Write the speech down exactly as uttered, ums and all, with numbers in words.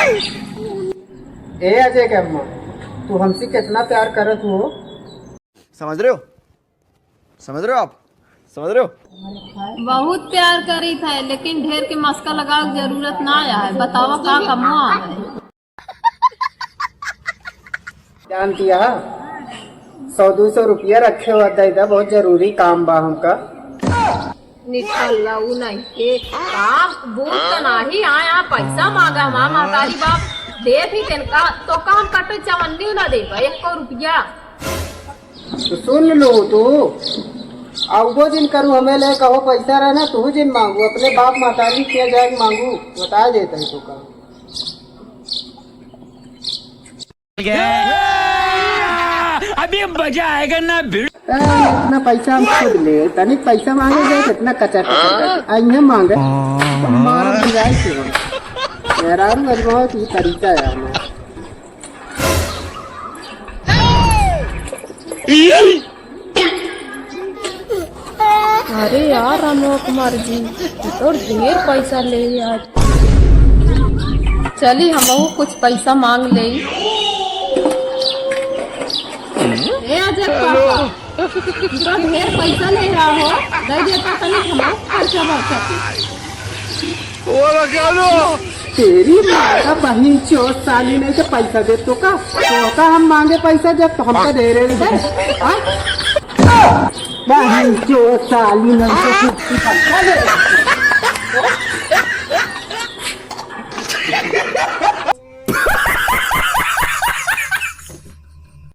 ए अजय के अम्मा, तू हमसे कितना प्यार करत हो? समझ रहे हो? समझ रहे हो आप? समझ रहे हो? बहुत प्यार करी थे, लेकिन ढेर के मस्का लगावे के जरूरत ना आए। बतावा का कमवा है? जानती है, सौ दो सौ रुपया रखे हुआ दे दा, बहुत जरूरी काम बा हमका। निकल ला, उ नहीं के काम बूझ त नाही आया, पैसा मांगा हमार महतारी बाप, देत ही तेन का, तो काम कटे चवन्नी ना देबा, एको रुपया। तो सुन लो तू, आउबो जिन करू, हमें ले कहो पैसा रहे ना, तू जिन मांगू, अपने बाप महतारी के जाए मांगू, बता देता है तो का। अभी मजा आएगा ना भिड़। ए, इतना पैसा हम खुद ले, तनिक पैसा मांगे जाए तो इतना कचर कचर करके। आ, इन्हें मांगे, मारा बुझाए के। मेहरारू अजमाओ की तरीका है हमारा। अरे यार रामो कुमार जी, तू तो ढेर पैसा ले आज। चली हमहू कुछ पैसा मांग ले। ए अजय पापा, तू तो ढेर पैसा ले रहा हो, दे देता तनी हमहू खर्चा बर्चा। तेरी माँ का बहिन चो साली नहीं तो पैसा दे तो का? तो का हम मांगे पैसा जब तो हमका दे रहे हैं। हाँ? बहिन चो साली नहीं तो कुछ भी पैसा दे।